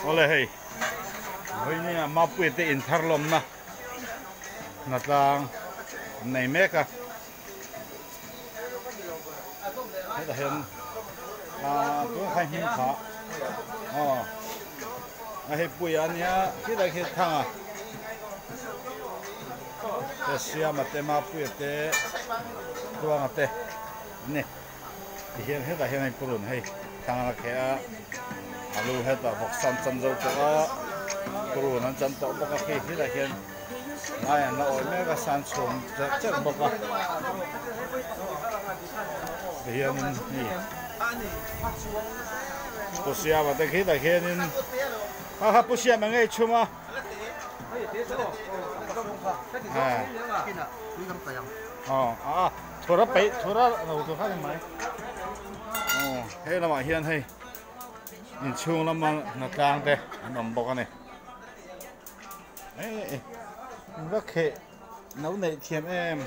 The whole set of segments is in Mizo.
Awle hei vawinia Mapuia te inthar lawmna hnatlang an nei mek a hetah hian aaa tunah khan hming kha aw a hei puia a nia khilai khi thanga te siama te Mapuia te Tluanga te an ni. Tihian hetah hian hei purun hei thlang a kheh a, alu hetah vawksa an chan zo tawh a, purun an chan tawh bawk a khi hetah hian lai an la awih mek a san chhum cherh cherh bawk a tihianin hei Pu Siama te khitah khianin ha ha Pu Siama ngei chhum a. Thura peih thura lo tur kha ni mai aw he lamah hian hei inchhung lama hnatlang te an awm bawk a ni eh va kheh no neih thiam em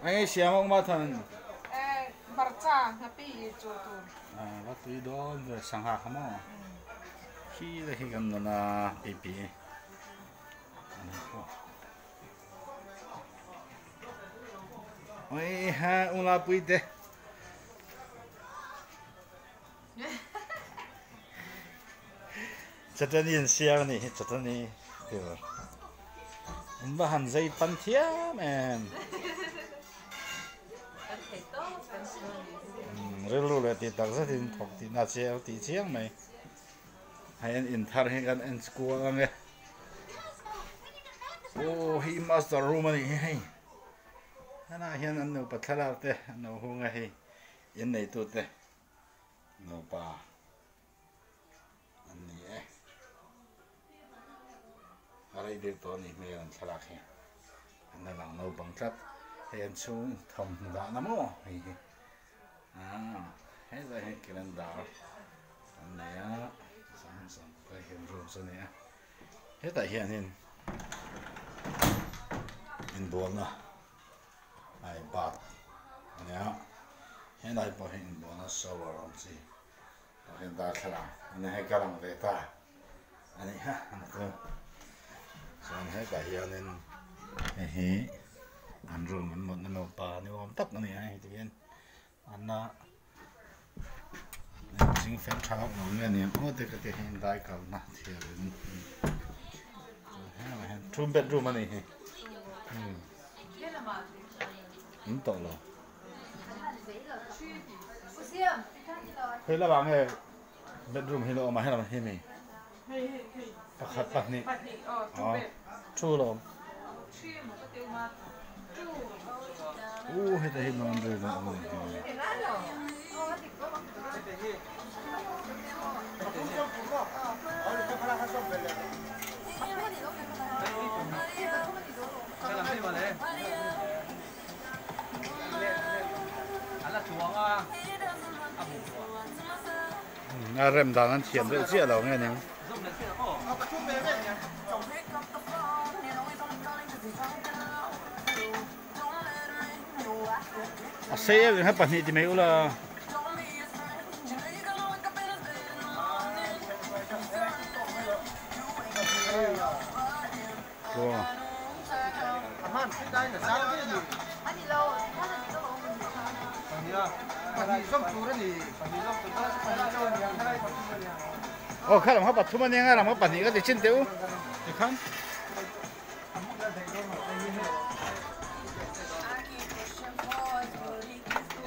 eng siam awm a than hmarcha hnapi chu tur va tui dawn ve sangha kha maw khi te khi kan nuna pipi Oi ha ula pui te. Chatani an siam a nih hi chatani tur. An va han zei pan thiam em. Rilru leh tih tak zetin thawk tihna chiang tih chiang mai. Hei an inthar hi kan en kual ang e. Aw hei master room a nih hi hei. Helaiah hian an nupa thlalak te an lo hung a hei inneitute nupa an ni e. A rei deuh tawh a nih hmel an thlalak hi an la lang naupang tlat. Hei an chhung thawmhnaw dahna maw hei hi. Aaa helai hi calendar an nei a samsung te hian rooms a nei a hetah hianin inbualna ai bath a nei a helai pawh hi inbualna shower awm chi tah hian darthlalang a nei hei ka lang ve ta a nih kha chuan hetah hianin hei hi an room an mutna nupa ni awm tak a ni a hei ti hian an a ching fel tha vak lo nge ni ang aw te ka ti hei dai kalna thial in helaiah hian two bedroom a ni hi in tawh lo hei lamah nge bedroom hi lo awm a helamah hi mi pakhat pahnih aw two lo awm u heta hi laundry lo awm a ni A rem dan an thiam deuh chiah lo nge ning. A sei em em pahnih ti mai ula. Aw kha lam kha pathum a nia nga lam kha pahnih ka ti chin teh u tikhan.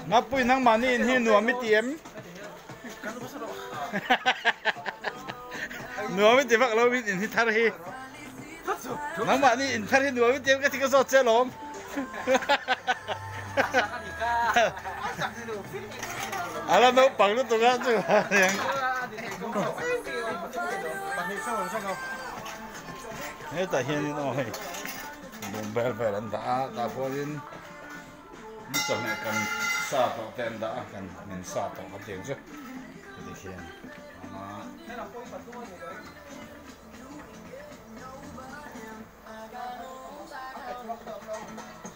Ngapui nangmahni in hi nuam i ti em? Nuam i ti vak lo in hi thar hi. Nangmahni in thar hi nuam i ti em ka ti ka zawt che alawm. A la naupang lutuk a chu aniang. Hetah hianin aw hei bungbel vel an dah a tah pawhin ni chawhmeh kan sa tawh te an dah a kan min sa tawh kan tih ang chu heti hian a awm a.